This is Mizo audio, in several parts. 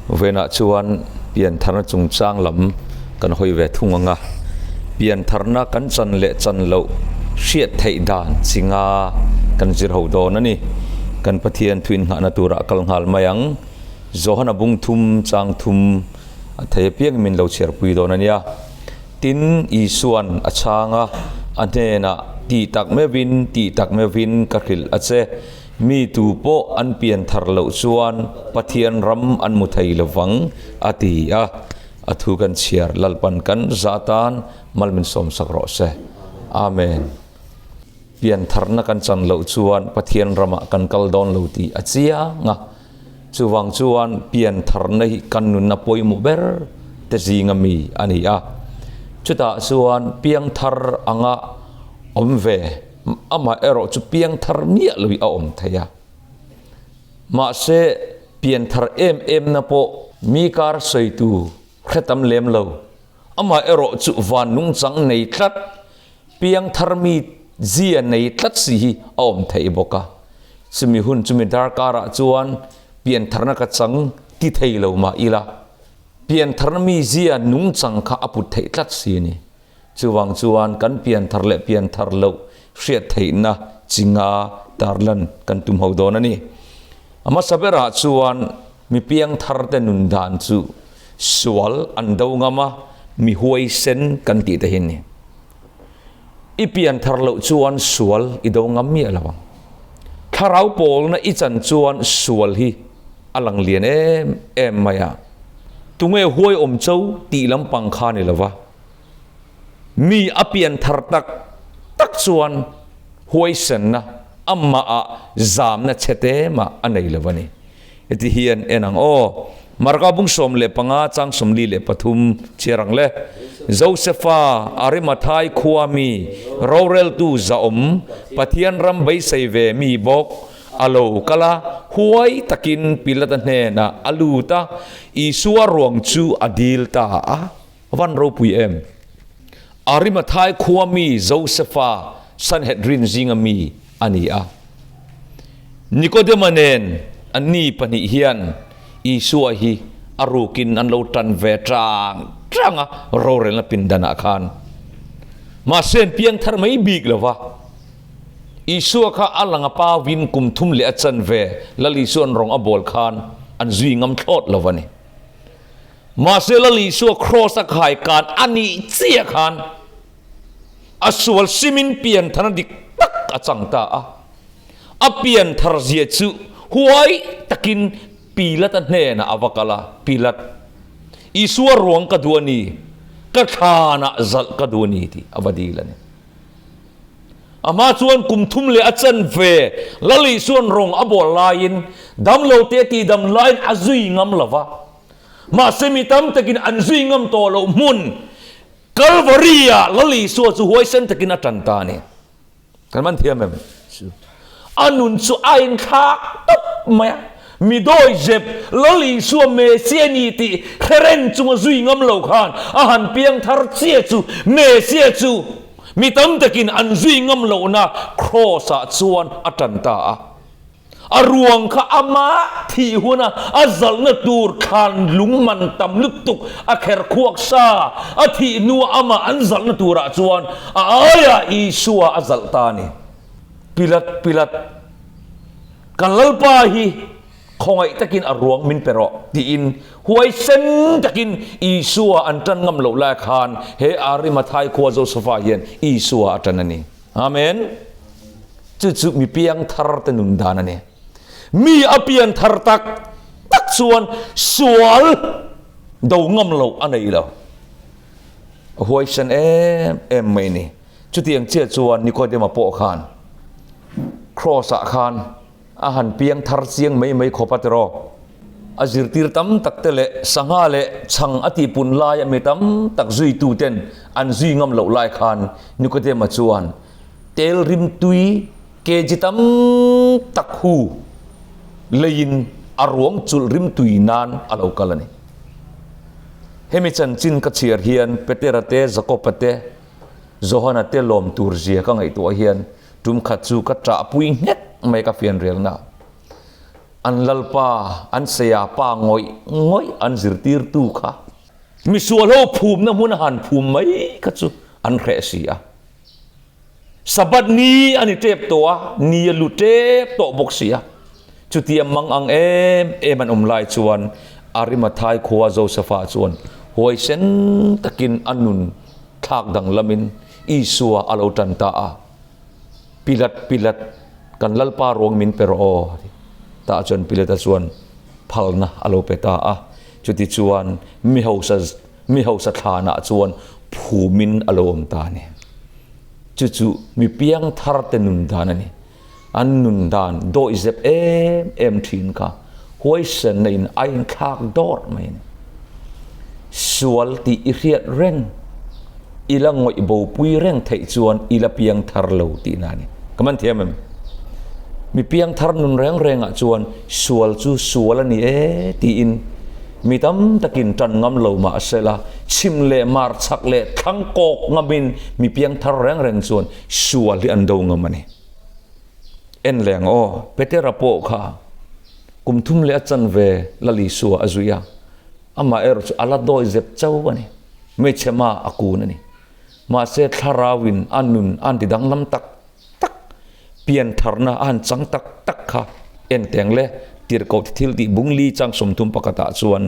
Vawiinah chuan piantharna chungchang lam kan hawi ve thung ang a, piantharna kan chan leh chan loh hriat theih dan chi nga kan zir ho dawn a ni. Kan Pathian thu inngahna turah kal nghal mai ang. Johana bung thum chang thum a thei apiangin min lo chhiarpui dawn a nia. Tin, Isua'n a chhang a, a hnenah, Tih tak meuhin, tih tak meuhin ka hrilh a che. Mi tu pawh an pian thar loh chuan Pathian ram an mu thei lo vang, a ti a. A thu kan chhiar Lalpan kan za tan mal min sawmsak rawh se. Amen. Pian tharna kan chan loh chuan Pathian ramah kan kal dawn lo tih a chiang a. Chuvang chuan pian tharna hi kan nunna pawimawh ber te zinga mi a ni a. Chutah chuan piang thar anga awm ve. Amah erawh chu piangthar miah loih a awm thei a. Mahse, pianthar em emna pawh mi kar sawitu hre tam lem lo. Amah erawh chu van nungchang nei tlat, piangthar mi zia nei tlat si hi a awm thei bawk a. Chumi hun chumi darkarah chuan piantharna ka chang ti thei lo mah ila, piantharna mi zia nungchang kha a put theih tlat si a ni. Chuvang chuan kan pianthar leh pianthar loh hriat theihna chi nga tarlan kan tum ho dawn a ni. A hmasa berah chuan mi piangthar te nun dan chu sual an do ngam a, mi huaisen kan tih te hi a ni. I pianthar loh chuan sual i do ngam miah lo ang. Thlarau pawlna i chan chuan sual hi a lang lian em em mai a. Tunge huai awm cho tih lampang kha ni lo va. Mi a pian thar tak tak chuan huaisenna amahah zamna chhe te mah a nei lo a ni. Heti hian en ang aw, Marka bung 15 chang 43 chhiar ang le. Josefa, Arimathai khua mi, roreltu zahawm, Pathian ram beisei ve mi bawk, a lo kal a, huai takin Pilata hnenah a lut a, Isua ruang chu a dil ta a. Van ropui em? Arimathai khua mi Josefa Sanhedrin zinga mi a ni a. Nikodema nen anni pahnih hian Isua hi a rukin an lo tan ve tang tang a rorelna pindanah khan. Mahse an piang thar mai bik lo va. Isua kha a lang a pawin kum thum leh a chanve Lal Isua'n rawng a bawl khan an zui ngam thlawt lo a ni. Mahse Lal Isua Kraws a khai kan a nih chiah khan a sual simin pianthar dik tak a chang ta a. A pianthar zia chu huai takin Pilata hnenah a va kal a, Pilat, Isua ruang ka duh a ni, ka thlanah zalh ka duh a ni tih a va dil a ni. Amah chuan kum thum leh a chanve Lal Isua'n rawng a bawl laiin damlo te tihdam laiin a zui ngam lo va. Mahse mi tam takin an zui ngam tawh loh hmun Kalvari-ah Lal Isua chu huaisen takin a tan ta a ni. Kan man thiam em? A nun chu a inthlak tawp mai a. Mi dawi zep Lal Isua Mesia ni tih hre reng chunga zui ngam lo khan a han piang thar chiah chu Mesia chu mi tam takin an zui ngam lohna Kraws-ah chuan a tan ta a. A ruang kha ama thih huna a zalhna tur thlan lung man tam lutuk a kher khuak sa a thih hnua amah an zalhna turah chuan a aiah Isua a zalh ta a ni. Pilat, Pilat. Kan Lalpa hi khawngaih takin a ruang min pe rawh tiin huaisen takin Isua an tan ngam loh lai khan he Arimathai khua Josefa hian Isua a tan a ni. Amen. Chu chu mi piang thar te nun dan a ni. Mi a pian thar tak tak chuan sual do ngam loh a nei lo. A huaisen em em mai ni. Chutiang chiah chuan Nikodema pawh khan Kraws-ah khan a han piang thar chiang mai mai khawp a tiraw. A zirtir tam tak te leh sangha leh chhang a tihpun laia mi tam tak zuitu ten an zui ngam loh lai khan Nikodema chuan tel rimtui kg tam tak hu leiin a ruang chulh rimtui nan a lo kal a ni. Hemi chanchin ka chhiar hian Petera te Jakoba te Johana te lawm tur zia ka ngaihtuah hian tum khat chu ka ṭahpui nghet mai ka fianrialna. An Lalpa, an Saya pa ngawih ngawih an zirtirtu kha misual ho phumna hmun a han phum mai kha chu an hreh si a. Sabbath ni a ni tep tawh a, ni a lu tep tawh bawk si a. Chutia mang ang em em an awm lai chuan Arimathai khua Josefa chuan huaisen takin a nun thlak danglamin Isua a lo tan ta a. Pilat, Pilat, kan Lalpa ruang min pe rawh aw, a ti. Tah chuan Pilata chuan phalna a lo pe ta a. Chutichuan mi hausa, mi hausa thlanah chuan phumin a lo awm ta a ni. Chu chu mi piangthar te nun dan a ni. An nun dan dawihzep em em thin kha huaisenna in a inthlak dawrh mai a ni. Sual tih i hriat reng, i la ngawih bopui reng theih chuan i la piangthar lo tihna a ni. Ka man thiam em? Mi piangthar nun reng rengah chuan sual chu sual a ni e tiin mi tam takin tan ngam lo mah sela, chhim leh mar chhak leh thlang kawk ngamin mi piangthar reng reng chuan sual hi an do ngam a ni. En leng aw, Petera pawh kha kum thum leh a chanve Lal Isua a zui a, amah erawh chu a la dawi zep chauh a ni. Hmeichhe hma a kun a ni. Mahse thlarauin a nun a han ti danglam tak tak, piantharna a han chang tak tak kha en teng le tirhkoh thil tih bungli chang 30 pakhatah chuan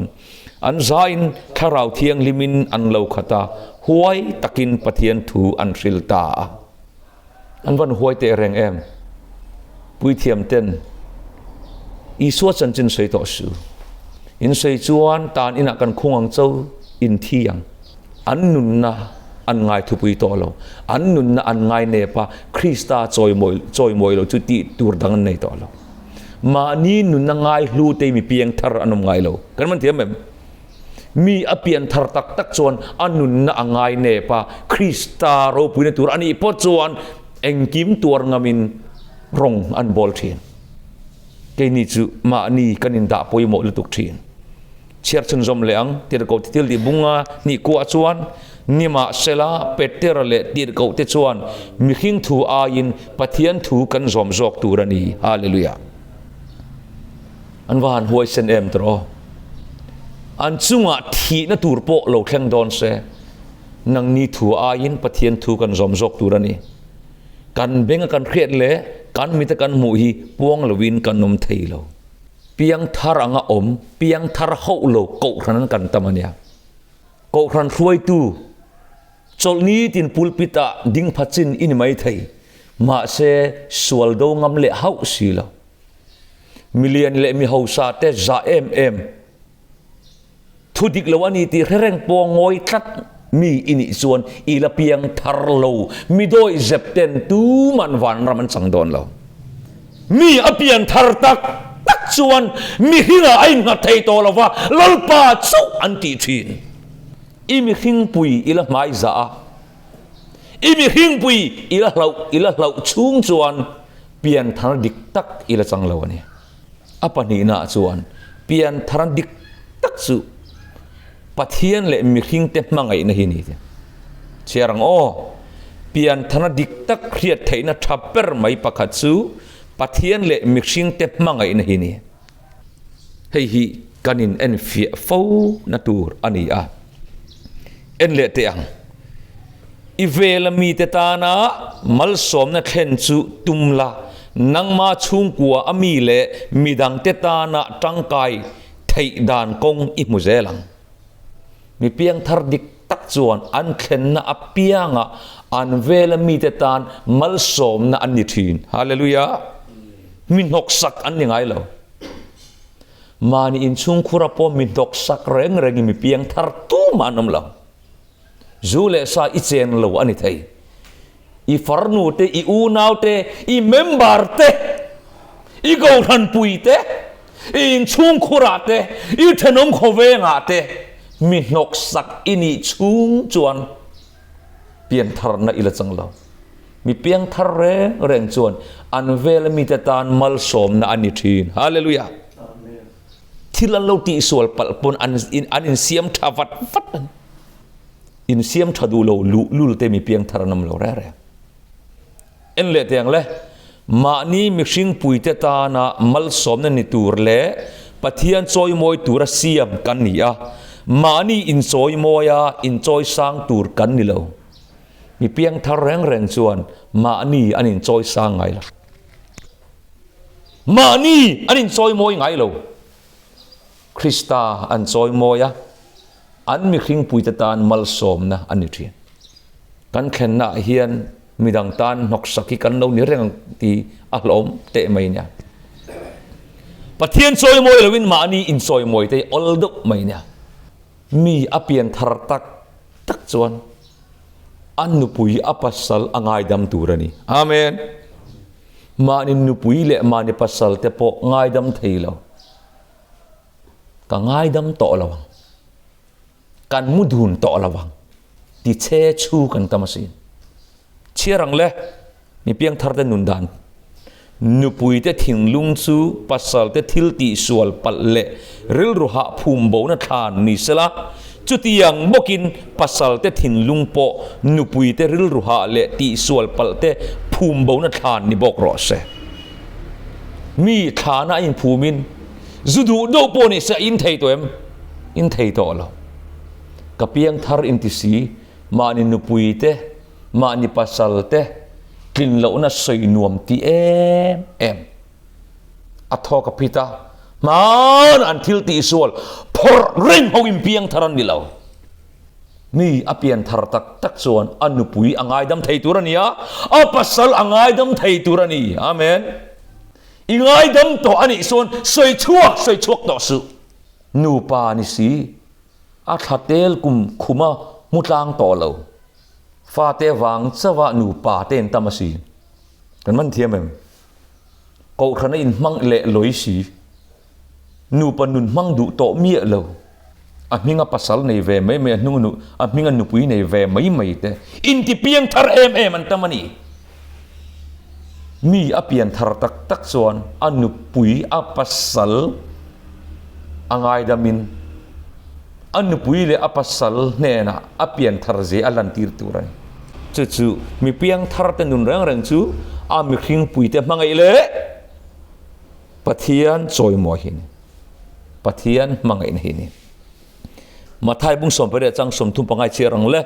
an zain thlarau thianghlimin an lo khat a, huai takin Pathian thu an hril ta a. An van huai teh reng em? Puithiam ten Isua chanchin sawi tawh su. In sawi chuan tan inah kan khung ang cho in thi ang. An nunna an ngai thupui tawh lo. An nunna an ngai nep a, Krista chawimawi chawimawi lo chu tih tur dang an nei tawh lo. Mahni nunna ngai hlu te mi piang thar an awm ngai lo. Kan man thiam em? Mi a pian thar tak tak chuan a nunna a ngai nep a, Krista ropuina tur a nih pawh chuan engkim tuar ngamin rawng an bawl thin. Keini chu mahni kan indah pawimawh lutuk thin. Chhiar chhunzawm leh ang, Tirhkoh te thil tih bunga hnih kuah chuan Nimahsela Petera leh Tirhkoh te chuan mihring thu aiin Pathian thu kan zawm zawk tur a ni. Hallelujah. An va han huaisen em tawh aw. An chungah thihna tur pawh lo thleng dawn se, nangni thu aiin Pathian thu kan zawm zawk tur a ni. Kan benga kan hriat leh kan mita kan hmuh hi puang loin kan awm thei lo. Piangthar anga awm, piangthar hauh lo kohhran an kan tam a nia. Kohhran hruaitu chawlhni tin pulpit ah ding pha chin i ni mai thei, mahse sual do ngam leh hauh si lo. Milian leh mi hausa te zah em em thu dik lo a ni tih hre reng pawh ngawi tlat mi i nih chuan i la piang thar lo, mi dawi zep ten tuman vanram an chang dawn lo. Mi a pian thar tak tak chuan mihringah a innghat thei tawh lo va, Lalpa chauh an tih thin. I mihringpui i la hmai zah a, i mihringpui i la hlauh i la hlauh chhung chuan Pianthar dik tak i la chang lo a ni. A pahnihnaah chuan pianthar dik tak chu Pathian leh mihringte hmangaihna hi a ni tih chhiar ang aw. Piantharna dik tak hriat theihna tha ber mai pakhat chu Pathian leh mihringte hmangaihna hi a ni. Hei hi kan in enfiah fo na tur a ni a. En leh teh ang. I vela mite tana malsawmna thlen chu tum la, nangma chhungkua a mi leh midangte tana tangkai theih dan kawng i hmu zel ang. Mi piangthar dik tak chuan an thlenna apiangah an vela mite tan malsawmna an ni thin. Hallelujah! Mi hnawksak an ni ngai lo. Mahni inchhungkhura pawh mi hnawksak reng rengin mi piangthar tumah an awm lo. Zu leh sa i chen lo a ni thei. I farnu te, i unau te, i member te, i kohhranpui te, i inchhungkhurah te, i thenawm khawvengah te mi hnawksak i nih chhung chuan piantharna i la chang lo. Mi piangthar reng reng chuan an vela mite tan malsawmna a ni thin. Hallelujah! Thil an lo tihsual palh pawn an an insiam tha vat vat a ni. Insiam tha duh lo luhlul te mi piangthar an awm lo reng reng. En leh teh ang le. Mahni mihring puite tana malsawmna ni tur leh Pathian chawimawi tura siam kan ni a, mahni inchawimawia inchawisang tur kan ni lo. Mi piangthar reng reng chuan mahni an inchawisang ngai lo. Mahni an inchawimawi ngai lo. Krista an chawimawi a, an mihring puite tan malsawmna a ni thin. Kan thlennaah hian midang tan hnawksak hi kan lo ni reng ang tih a hlawm teh mai nia. Pathian chawimawi loin mahni inchawimawi te hi awl deuh mai nia. Mi a pian thar tak tak chuan a nupui a pasal a ngaidam tur a ni. Amen. Mahni nupui leh mahni pasal te pawh ngaidam thei lo. Ka ngaidam tawh lo ang. Kan mu dun tawh lo ang. Ti che chu kan tam asin. Chhiar ang le, mi piangthar te nun dan. Nupui te thinlung chu pasal te thil tih sual palh leh rilru hah phum bona thlan ni sela, chutiang bawkin pasal te thinlung pawh nupui te rilru hah leh tih sual palh te phum bona thlan ni bawk rawh se. Mi thlana a inphumin zu duh deuh pawh ni se a in thei tawh em? In thei tawh lo. Ka piangthar inti si, mahni nupui te, mahni pasal te tlin lohna sawi nuam ti em em. A thawk a phit a, hmana an thil tihsual phawrh reng ho in piangthar an ni lo. Mi a pian thar tak tak chuan a nupui a ngaidam thei tur a ni a, a pasal a ngaidam thei tur a ni. Amen. I ngaidam tawh a nih chuan sawi chhuak sawi chhuak tawh suh. Nupa ni si, a thla tel kum khuma hmu tlang tawh lo. Fate vang chauha nupa te in tam a si. Kan man thiam em? Kohhran a inhmang leh lawi si. Nupa nun hmang duh tawh miah lo. A hminga pasal nei ve mai mai, a hnung nu, a hminga nupui nei ve mai mai te inti piang thar em em an tam a ni. Mi a pian thar tak tak chuan a nupui a pasal a ngaidamin a nupui leh a pasal hnenah a pian thar zia a lantir tur a ni. Chu chu mi piang thar te nun reng reng chu a mihring puite hmangaih leh Pathian chawimawi hi a ni. Pathian hmangaihna hi a ni. Mathai bung sawmpariat chang 35 chhiar ang le,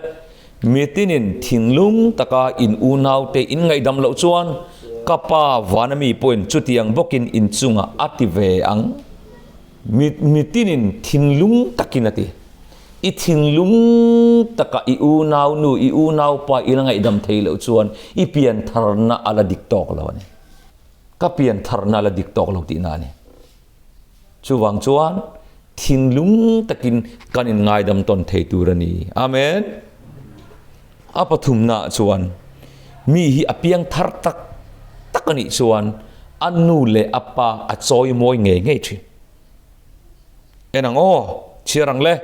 Mitinin thinlung taka in unaute in ngaihdam loh chuan ka Pa vana mi pawhin chutiang bawkin in chungah a ti ve ang. Mitinin thinlung takin a ti. I thinlung taka i unau nu, i unau pa i la ngaihdam thei loh chuan i piantharna a la dik tawk lo a ni. Ka piantharna a la dik tawk lo tihna a ni. Chuvang chuan thinlung takin kan inngaidam tawn thei tur a ni. Amen. A pathumnaah chuan mi hi a piang thar tak tak a nih chuan a nu leh a pa a chawi mawi ngei ngei thin. En ang aw, chhiar ang le.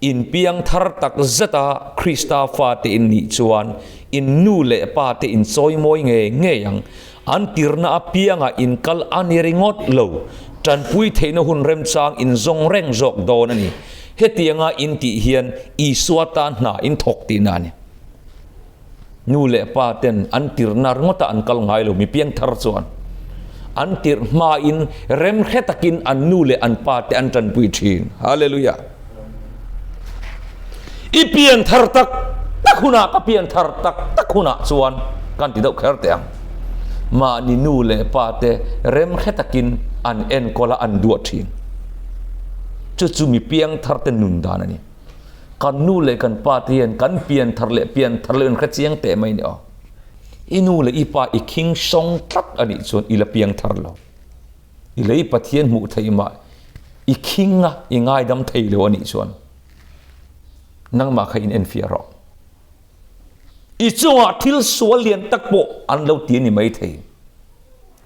In piang thar tak zet a Krista fate in nih chuan in nu leh pa te in chawi mawi ngei ngei ang. An tirna apiangah in kal a ni ringawt lo, tanpui theihna hun remchang in zawng reng zawk dawn a ni. Hetianga in tih hian Isua tan hna in thawk tihna a ni. Nu leh pa ten an tirna ringawtah an kal ngai lo, mi piangthar chuan an tirh hmain remhre takin an nu leh an pa te an tanpui thin. Hallelujah! I pianthar tak tak hunah ka pianthar tak tak hunah chuan kan ti deuh kher teh ang. Mahni nu leh pa te remhre takin an enkawl a, an duah thin. Chu chu mi piangthar te nun dan a ni. Kan nu leh kan pa te hian kan pianthar leh pianthar loh in hre chiang teh mai ni aw. I nu leh i pa i khing sawng tlat a nih chuan i la piangthar lo. I lei Pathian hmuh theih mah i khing a, i ngaidam thei lo a nih chuan nangmah kha in enfiah rawh. I chungah thil sual lian tak pawh an lo ti a ni mai thei.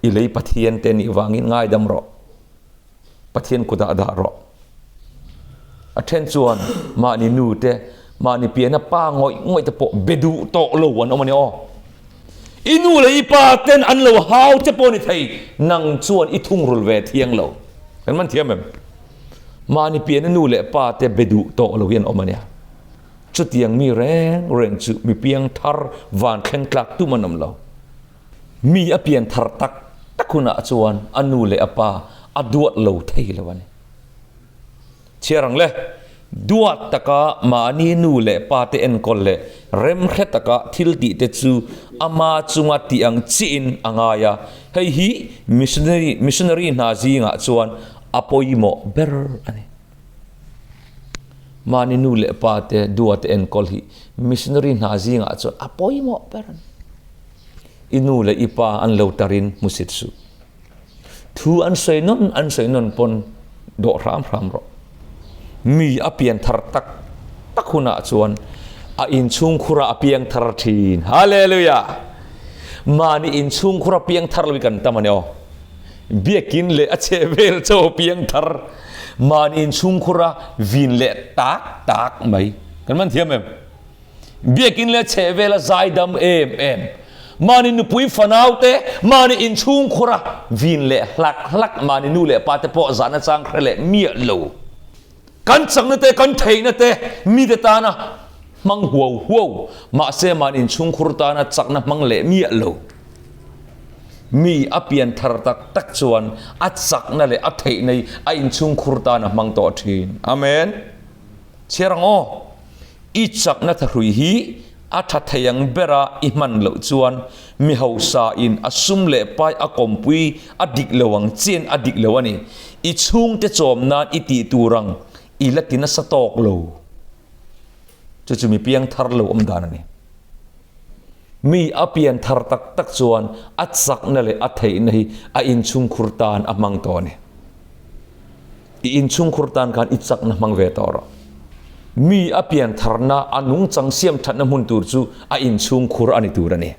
I lei Pathian te nih vangin ngaidam rawh. Pathian kutah dah rawh. A then chuan mahni nu te, mahni piana pa ngawih ngawih te pawh be duh tawh lo an awm a ni aw. I nu leh i pa ten an lo hau che pawh ni thei, nang chuan i thungrul ve thiang lo. Kan man thiam em? Mahni piana nu leh pa te be duh tawh lo hi an awm a nia. Chutiang mi reng reng chu mi piang thar van thleng tlak tum an awm lo. Mi a pian thar tak tak hunah chuan a nu leh a pa a duat lo thei lo a ni. Chhiar ang le, duat taka mahni nu leh pa te enkawl leh remhre taka thil tih te chu ama chunga tih ang chiin a ngai a, hei hi missionary missionary hna zingah chuan a pawimawh ber a ni. Mahni nu leh pa te duat enkawl hi missionary hna zingah chuan a pawimawh ber a ni. I nu leh i pa an lo tarin hmusit suh. Thu an sawi nawn an sawi nawn pawn dawh hram hram rawh. Mi a pian thar tak tak hunah chuan a inchhungkhurah a piang thar thin. Hallelujah! Mahni inchhungkhura piang thar lo hi kan tam a ni aw. Biakin leh a chhehvel chaw piang thar mahni inchhungkhura vin leh tak tak mai. Kan man thiam em? Biakin leh chhehvela zaidam em em, mahni nupui fanau te, mahni inchhungkhura vin leh hlak hlak, mahni nu leh pa te pawh zahna chang hre leh miah lo. Kan chakna te, kan theihna te mite tana hmang huau huau, mahse mahni inchhungkhur tana chakna hmang leh miah lo. Mi a pian thar tak tak chuan a chakna leh a theihna hi a inchhungkhur tana hmang tawh thin. Amen. Chhiar ang aw. I chakna thahrui hi a tha thei ang bera i hman loh chuan mi hausa in a sum leh pai a kawmpui a dik lo ang chian a dik lo a ni. I chhungte chawm nan i tih tur ang i la ti nasa tawk lo. Chu chu mi piang thar lo awm dan a ni. Mi a pian thar tak tak chuan a chakna leh a theihna hi a inchhungkhur tan a hmang tawh a ni. I inchhungkhur tan khan i chakna hmang ve tawh rawh. Mi a pian tharna, a nungchang siam thatna hmun tur chu a inchhungkhur a ni tur a ni.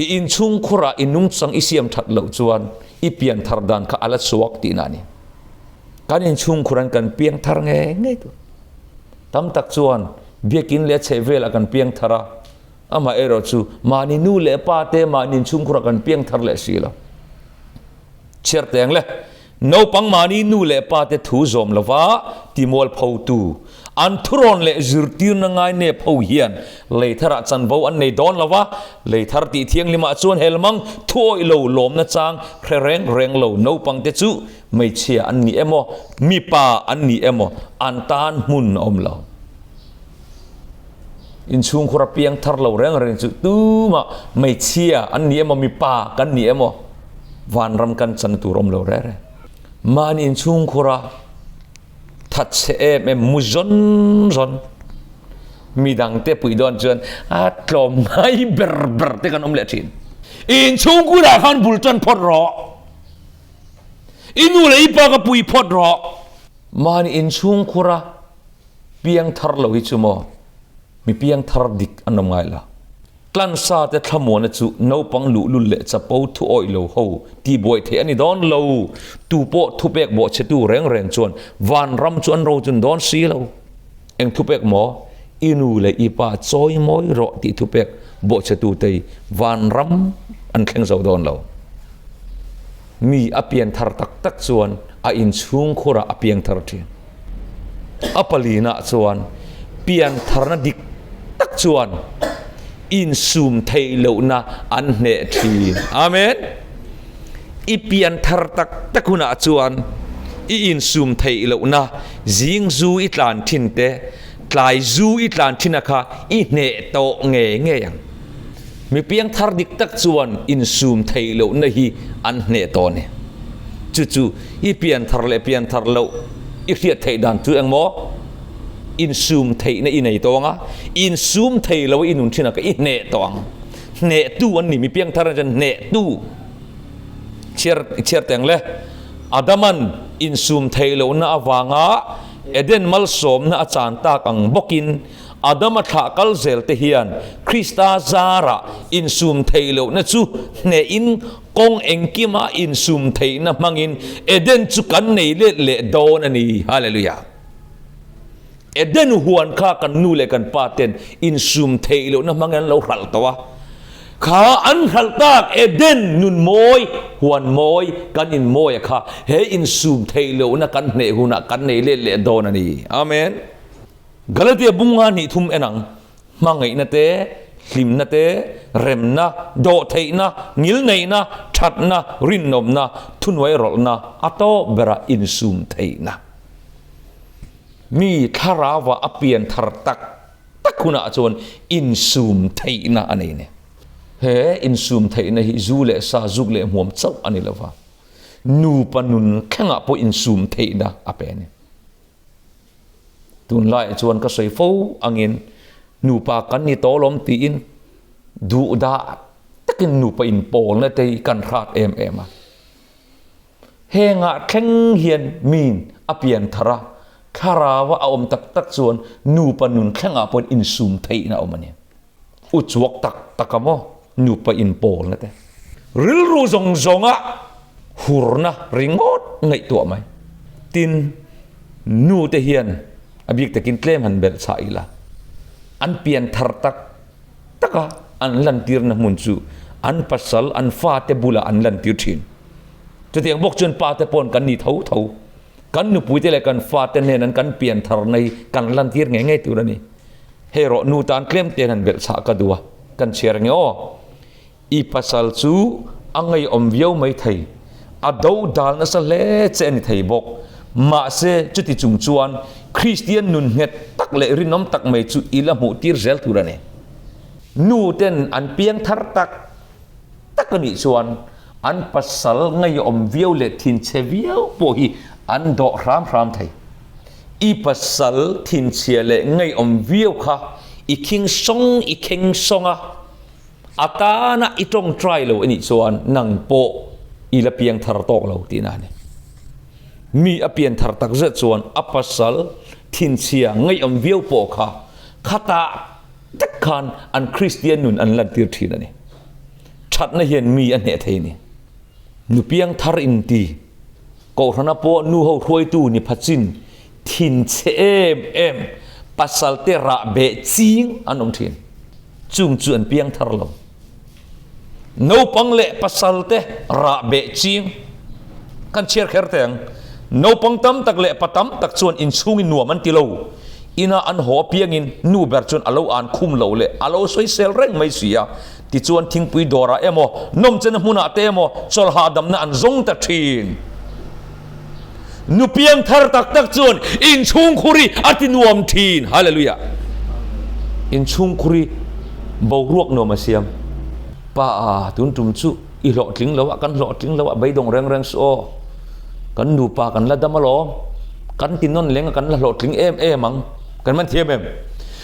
I inchhungkhurah i nungchang i siam that loh chuan i pian thar dan kha a la chhuak tihna a ni. Kan inchhungkhur an kan piang thar ngei ngei tur. Tam tak chuan biakin leh a chhehvelah kan piang thar a, amaherawhchu mahni nu leh pa te mahni inchhungkhurah kan piang thar leh si lo. Chhiar teng le, naupang mahni nu leh pa te thu zawm lova timualphotu, an thurawn leh zirtirna ngai nep ho hian leitharah chanvo an nei dawn lova, leithar tih thianghlimah chuan helmang thuawih lo lawmna chang hre reng reng lo naupang te chu hmeichhia an ni emaw, mipa an ni emaw an tan hmun a awm lo. Inchhungkhur a piang thar lo reng reng chu tumah hmeichhia an ni emaw mipa kan ni emaw vanram kan chan tur awm lo reng reng. Mahni inchhungkhur a that chhe em em mu zawn zawn midang te puih dawn chuan a tlawm ngai ber ber te kan awm leh thin. Inchhungkhur ah khan bul tan phawt rawh. I nu leh i pa ka pui phawt rawh. Mahni inchhungkhur a Piang thar lo hi chu maw mi piang thar dik an awm ngai lo. Tlansa te thlamuana chu naupang luhlul leh chapo thu awih lo ho tihbuai theih a ni dawn lo. Tu pawh thupek bawhchhetu reng reng chuan vanram chu an rochun dawn si lo. Eng thupek maw? I nu leh i pa chawi mawi rawh tih thupek bawhchhetu te hi vanram an thleng zo dawn lo. Mi a pian thar tak tak chuan a inchhungkhurah a piang thar thin. A palinah chuan pian tharna dik tak chuan insum theih lohna an hneh thin. Amen. I pian thar tak tak hunah chuan i insum theih lohna zing zu i tlan thin te, tlai zu i tlan thin a kha i hneh tawh ngei ngei ang. Mi piangthar dik tak chuan insum theih lohna hi an hneh tawh a ni. Chu chu i pianthar leh pianthar loh i hriat theih dan chu engmaw? Insum theihna i nei tawh ang a, insum thei lo i nun thin a ka i hneh tawh ang. Hnehtu an ni, mi piangthar an chuan hnehtu. Chhiar chhiar teng le. Adaman insum theih lohna avanga Eden malsawmna a chan tak ang bawkin Adama thlah kal zel te hian Krista zarah insum theih lohna chu hnehin kawng engkima insum theihna hmangin Eden chu kan nei let leh dawn a ni. Hallelujah! Eden huan kha kan nu leh kan pa ten insum theih lohna hmangin an lo hralh tawh a. Kha an hralh tak Eden nun mawi, huan mawi, kan in mawi a kha he insum theih lohna kan hneh hunah kan nei let leh dawn a ni. Amen! Galatia bunga hnih thum en ang, hmangaihna te, Hlimna te, remna, dawhtheihna, ngilneihna, thatna, rinawmna, thuhnuai rawlhna, a tawp bera insum theihna. Mi thlarauva a pian thar tak tak hunah chuan insum theihna a nei a ni. He insum theihna hi zu leh sa, zuk leh hmuam chauh a ni lo va, nupa nun thlengah pawh insum theihna a pe a ni. Tunlaiah chuan ka sawi fo angin nupa kan ni tawh lawm tiin duhdah takin nupa inpawlna te hi kan hrat em em a. Hengah thleng hian min a pian thar a, thlarau a awm tak tak chuan nupa nun thlengah pawhin insum theihna a awm a ni. U chuak tak tak a maw nupa inpawlna te. Rilru zawng zawnga hurna ringawt ngaihtuah mai. Tin, nu te hian a bik takin tlem han belh chhah ila, an pian thar tak taka an lantirna hmun chu an pasal, an fate bulah an lantir thin. Chutiang bawk chuan pa te pawn kan ni tho tho. Kan nupuite leh kan fate hnen an kan pian tharna hi kan lantir ngei ngei tur a ni. Hei rawh nu tan tlem ten han belh chhah ka duh a, kan chhiar nge aw. I pasal chu a ngeiawm viau mai thei, a do dal nasa hle che a ni thei bawk. Mahse chuti chung chuan Kristian nun nghet tak leh rinawm tak mai chu i la hmuh tir zel tur a ni. Nu ten an piang thar tak tak a nih chuan an pasal ngeiawm viau leh thinchhe viau pawh hi an dawh hram hram thei. I pasal thinchhia leh ngeiawm viau kha i khing sawng i kheng sawng a, a tana i tawngtai lo a nih chuan nang pawh i la piang thar tawk lo tihna a ni. Mi a pian thar tak zet chuan a pasal thinchhia ngeiawm viau pawh kha khatah tak khan an Kristian nun an lantir thin a ni. Thatna hian mi a hneh thei a ni. Nu piang thar inti Kohhrana pawh nu ho hruaitu ni phachin thinchhe em em pasalte rah beh ching an awm thin. Chung chu an piang thar lo. Naupang leh pasalte rah beh ching kan chhiar kher teh ang. Naupang tam tak leh pa tam tak chuan inchhungin nuam an ti lo. Ina an haw apiangin nu ber chuan a lo an khum lo leh a lo sawisel reng mai si a. Tichuan thingpui dawrah emaw, nawmchena hmunah te emaw chawlh hahdamna an zawng ta thin. Nu piang thar tak tak chuan inchhungkhur hi a ti nuam thin. Hallelujah! Inchhungkhur hi boruak nuam a siam. Pa a, tun tum chu i hlawhtling lo a, kan hlawhtling lo a, beidawng reng reng suh aw. Kan nupa kan la dam alawm. Kan ti nawn leng a, kan la hlawhtling em em ang. Kan man thiam em?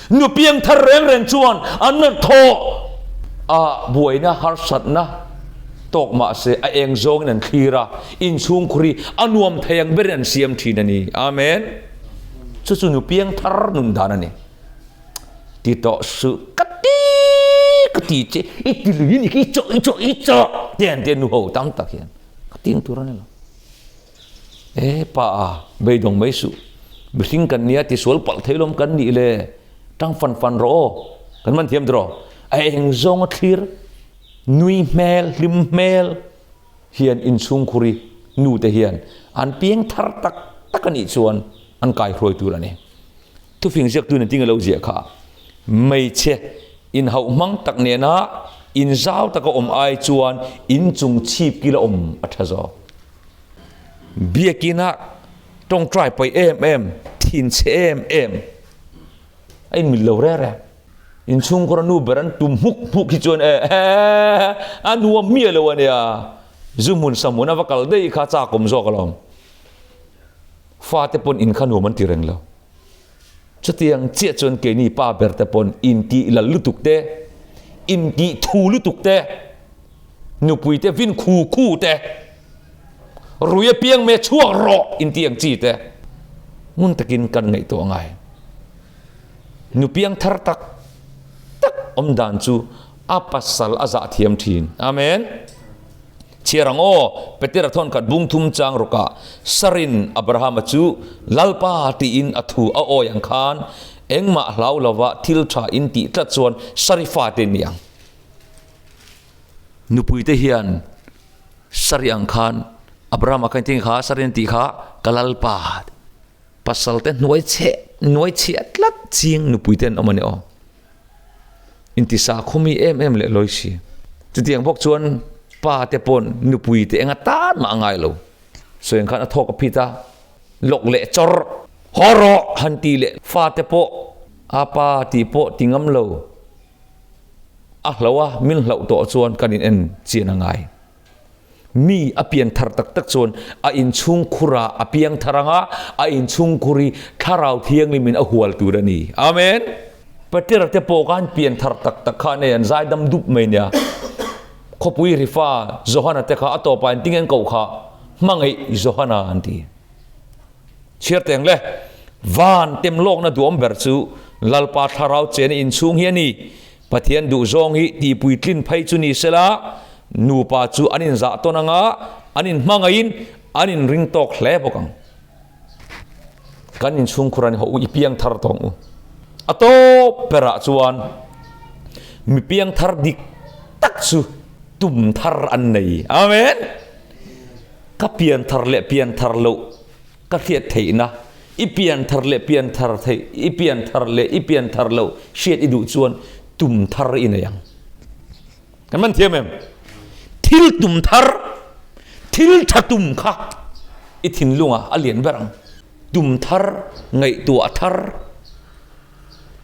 Nu piang thar reng reng chuan an rawn thawh a, buaina harsatna tawk mah se a eng zawngin an thlir a, inchhungkhur hi a nuam thei ang berin an siam thin a ni. Amen. Chu chu nu piang thar nun dan a ni. Ti tawh suh ka ti ka ti che i ti lui a ni i chawh i chawh i chawh te an ti a nu ho tam tak hian ka ti ang tur a ni lo. E pa a, beidawng mai suh. Mihring kan nia tisual palh thei lawm kan nih le. Tang fan fan rawh aw. Kan man thiam tawh. A eng zawng a thlir, nui hmel, hlim hmel hian inchhungkhur i nu te hian an piang thar tak tak a nih chuan an kaihruai tur a ni. Thufing ziaktu nen tinge lo ziah kha. Hmeichhe inhauh hmang tak nena inzau taka awm ai chuan inchung chhip kila awm a tha zawk. Biakina tawngtai paih em em, thinchhe em em a inmil lo reng reng. Inchhungkawr a nu ber an tum hmuk hmuk hi chuan e a nuam miah lo a nia. Zu hmun sa hmun a va kal daih kha chak awm zawk alawm. Fate pawn in kha nuam an ti reng lo. Chutiang chiah chuan keini pa ber te pawn intih lal lutuk te, intih thu lutuk te, nupui te vin khu khu te, rui apiang me chhuak rawh intih ang chi te ngun takin kan ngaihtuah ngai. Nupiang thar tak tak awm dan chu a pasal a zah thiam thin. Amen. Chhiar ang aw, Petera thawn khat bung thum chang rawkah Sarin Abrahama chu Lalpa tiin a thu a awi ang khan engmah hlau lova thil tha in tih tlat chuan Sari fate ni ang. Nupuite hian Sari ang khan Abrahama khan tin kha Sarin tih kha ka Lalpa pasalte hnuai chhe hnuai chhiah tlat ching nupuite an awm a ni aw. Intisa khumi em em leh lawi si. Chutiang bawk chuan pa te pawn nupui te enga tan mah a ngai lo. Sawi ang khan a thawk a phit a, lawk leh chawr, haw rawh han ti leh fa te pawh a pa tih pawh ti ngam lo. A hloh a, min hloh tawh chuan kan in en chian a ngai. Mi a pian thar tak tak chuan a inchhung khurah a piang thar ang a, a inchhung khur hi Thlarau Thianghlimin a hual tur a ni. Amen! Petera te pawh khan pian thar tak tak kha nei an zaidam dup mai nia. Khawpui Rifa Johana te kha a tawpah engtin nge an koh kha? Hmangaih Johana an ti. Chhiar teng le, van temlawkna duhawm ber chu Lalpa Thlarau chena inchhung hi a ni. Pathian duhzawng hi tihpuitlin phei chu ni sela, nupa chu an inzah tawn anga an inhmangaihin an inring tawk hle bawk ang. Kan inchhungkhur a ni ho u, i piang thar tawng u. A tawp berah chuan mi piang thar dik tak chu tum thar an nei. Amen! Ka pian thar leh pian thar loh ka hriat theihna, i pian thar leh pian thar theih, i pian thar leh i pian thar loh hriat i duh chuan tum thar i nei ang. Kan man thiam em? Thil tum thar, thil tha tum kha i thinlungah a lian ber ang. Tum thar, ngaihtuah thar.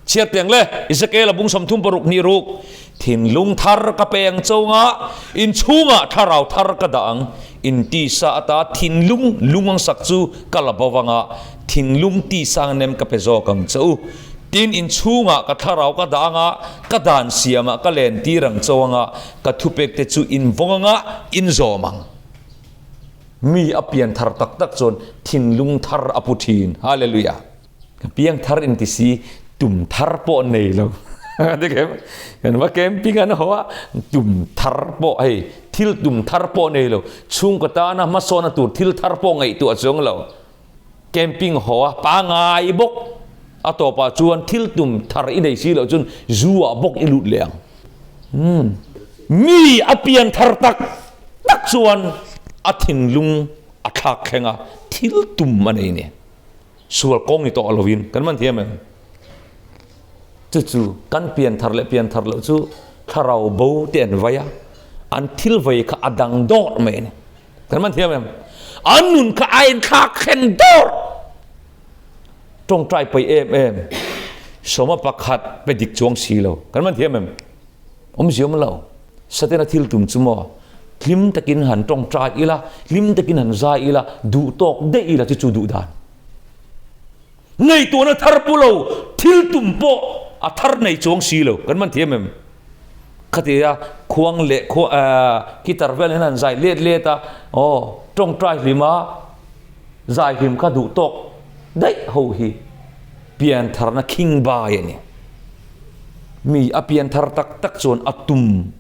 Chhiartiang le, Ezekiel a bung 36 nih ruk, Thinlung thar ka pe ang chunga, inchhungah thlarau thar ka dah ang, in tisa ata thinlung lung ang sak chu ka la bo vanga, thinlung tisa ang nem ka pe zawk ang che u. Tin, inchhungah ka thlarau ka dah anga, ka dan siamah ka len tir ang cheu anga, ka thupekte chu in vawng anga, in zawm ang. Mi a pian thar tak tak chuan thinlung thar a pu thin. Hallelujah! Ka piang thar inti si tum thar pawh nei lo kan va camping an haw a tum thar pawh hei thil tum thar pawh nei lo chhungkaw tana hmasawna tur thil thar pawh ngaihtuah chuang lo camping haw a pangai bawk a tawpah chuan thil tum thar i nei si loh chuan zu ah bawk i lut leh ang umm mi a pian thar tak tak chuan a thinlung a thlak thleng a thil tum a nei a ni. Sual kawng ni tawh lovin kan man thiam em? Chu chu kan pian thar leh pian thar loh chu thlarau bo te an vai a, an thil vei kha a dang dawr mai a ni. Kan man thiam em? An nun kha a inthlak thlen dawr. Tawngtai paih em em, sawma pakhat pe dik chuang si lo. Kan man thiam em? Awmzia awm lo. Satena thil tum chu maw? Hlim takin han tawngtai ila, hlim takin han zai ila, duh tawk daih ila chu chu duh dan. Ngaihtuahna thar pu lo, thil tum pawh a thar nei chuang si lo. Kan man thiam em? Khatia khuang leh khuang guitar vel hian han zai let let a, aw tawngtai hlim a, zai hlim kha duh tawk daih ho hi piantharna khingbai a ni. Mi a pianthar tak tak chuan a tum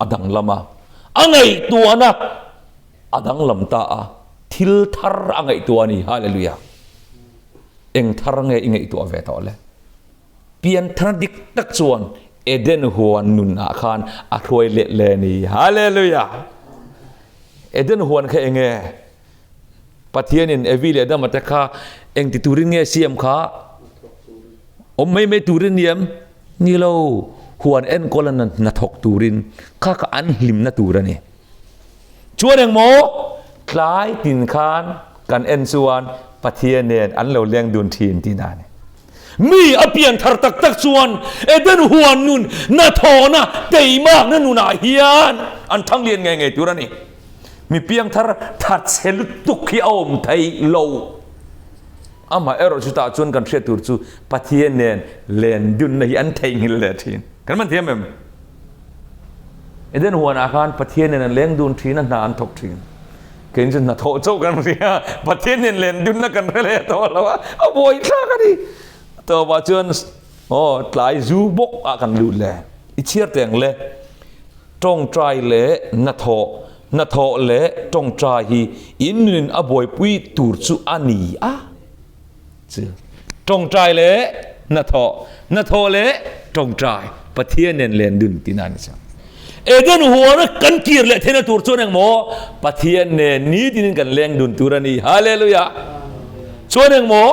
a danglam a, a ngaihtuahna a danglam ta a, thil thar a ngaihtuah a ni. Hallelujah! Eng thar nge i ngaihtuah ve tawh le? Pianthar dik tak chuan Eden huan nunah khan a hruai let leh a ni. Hallelujah! Eden huan kha eng nge? Pathianin Evi leh Adama te kha engti turin nge siam kha? Awm mai mai turin ni em? Ni lo, huan enkawl a hnathawk turin kha kha an hlimna tur a ni. Chuan engmaw? Tlai tin khan kan en chuan Pathian nen an lo leng dun thin tihna a ni. Mi a pian thar tak tak chuan Eden huan nun hnathawhna teimakna nunah hian an thang lian ngei ngei tur a ni. Mi piangthar thatchhe lutuk hi a awm thei lo. Amah erawh chutah chuan kan hriat tur chu Pathian nen len dunna hi an theihnghilh leh thin. Kan man thiam em? Eden huanah khan Pathian nen an leng dun thin a, hna an thawk thin. Keini chu hna thawh chauh kan hria a, Pathian nen len dunna kan hre leh tawh lo a, a buaithlak a ni. Tawpah chuan aw tlai zu bawk ah kan lut le. I chhiar teh ang le. Tawngtai leh hnathawh, hnathawh leh tawngtai hi in nunin a buaipui tur chu a ni a chu. Tawngtai leh hnathawh, hnathawh leh tawngtai, Pathian nen len dun tihna a ni chu. Eden huana kan kir leh theihna tur chuan engmaw Pathian nen nitinin kan leng dun tur a ni. Hallelujah! Chuan engmaw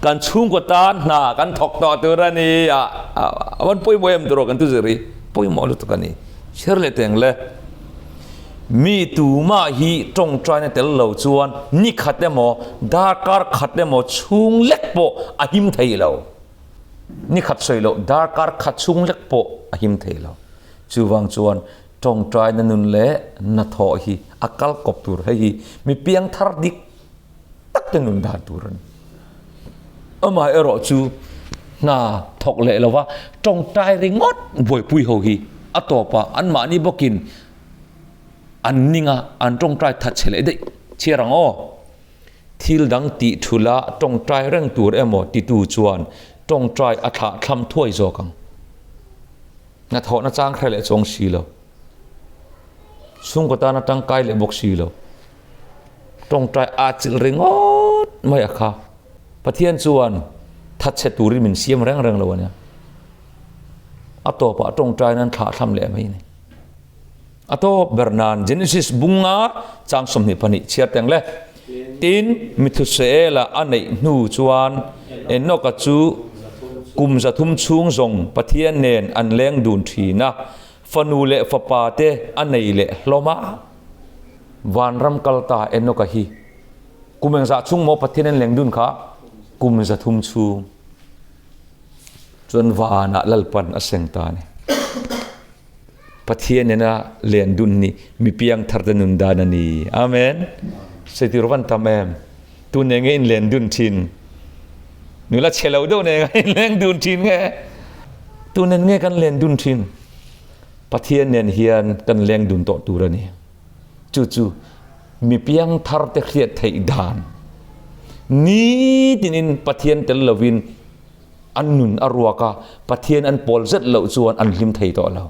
kan chhungkaw tan hna kan thawk tawh tur a ni a. A van pawimawh em tawh kan thu zir hi pawimawh lutuk a ni. Chhiar leh teng le. Mi tumah hi tawngtaina tel lo chuan ni khat emaw darkar khat emaw chhung lek pawh a him thei lo. Ni khat sawi loh darkar khat chhung lek pawh a him thei lo. Chuvang chuan tawngtaina nun leh hnathawh hi a kal kawp tur hei hi mi piangthar dik tak te nun dan tur a ni. Amaherawh chu hna thawk leh lova tawngtai ringawt buaipui ho hi a tawpah anmahni bawkin an ning a, an tawngtai that chhe leh daih chhiar ang aw. Thil dang tih thula tawngtai reng tur emaw titu chuan tawngtai a thlah thlam thuai zawk ang. Hnathawhna chang hre leh chuang si lo. Chhungkaw tana tangkai leh bawk si lo. Tawngtai a chilh ringawt mai a kha. Pathian chuan thatchhe turin min siam reng reng lo a nia. A tawpah tawngtai nan thlah thlam leh mai a ni. A tawp ber nan Genesis bunga chang 22 chhiar teng le. Tin, Methusela a neih hnu chuan Enoka chu kum 300 chhung zawng Pathian nen an leng dun thin a, fanu leh fapa te a nei leh hlawm a. Vanram kal ta Enoka hi kum engzah chhung maw Pathian an leng dun kha? Kum 300 chhung. Chuan vanah Lalpan a seng ta a ni. Pathian nena len dun ni mi piang thar te nun dan a ni. Amen. Sawi tur van tam em. Tu ne nge in len dun thin? Nula chhe lo deuh ne nge in leng dun thin nge? Tu nen nge kan len dun thin? Pathian nen hian kan leng dun tawh tur a ni. Chu chu mi piang thar te hriat theih dan. Nitinin Pathian tel lovin An nun a ruak a, Pathian an pawl zet loh chuan an hlim thei tawh lo.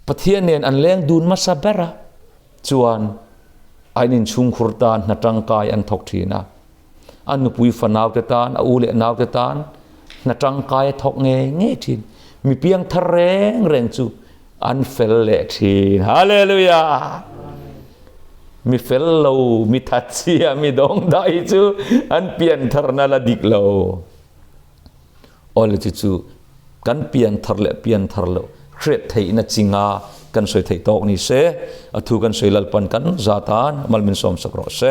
Pathian nen an leng dun hmasa ber a, chuan a in inchhungkhur tan hna tangkai an thawk thin a. A nupui fanaute tan, a u leh naute tan hna tangkai a thawk ngei ngei thin. Mi piang thar reng reng chu an fel leh thin. Hallelujah! Mi fel lo, mi thatchhia, mi dawngdah hi chu an pian tharna la dik lo. Awle chu chu kan pian thar leh pian thar loh hriat theihna chinga kan sawi theih tawk ni se, a thu kan sawi Lalpan kan za tan mal min sawm sak rawh se.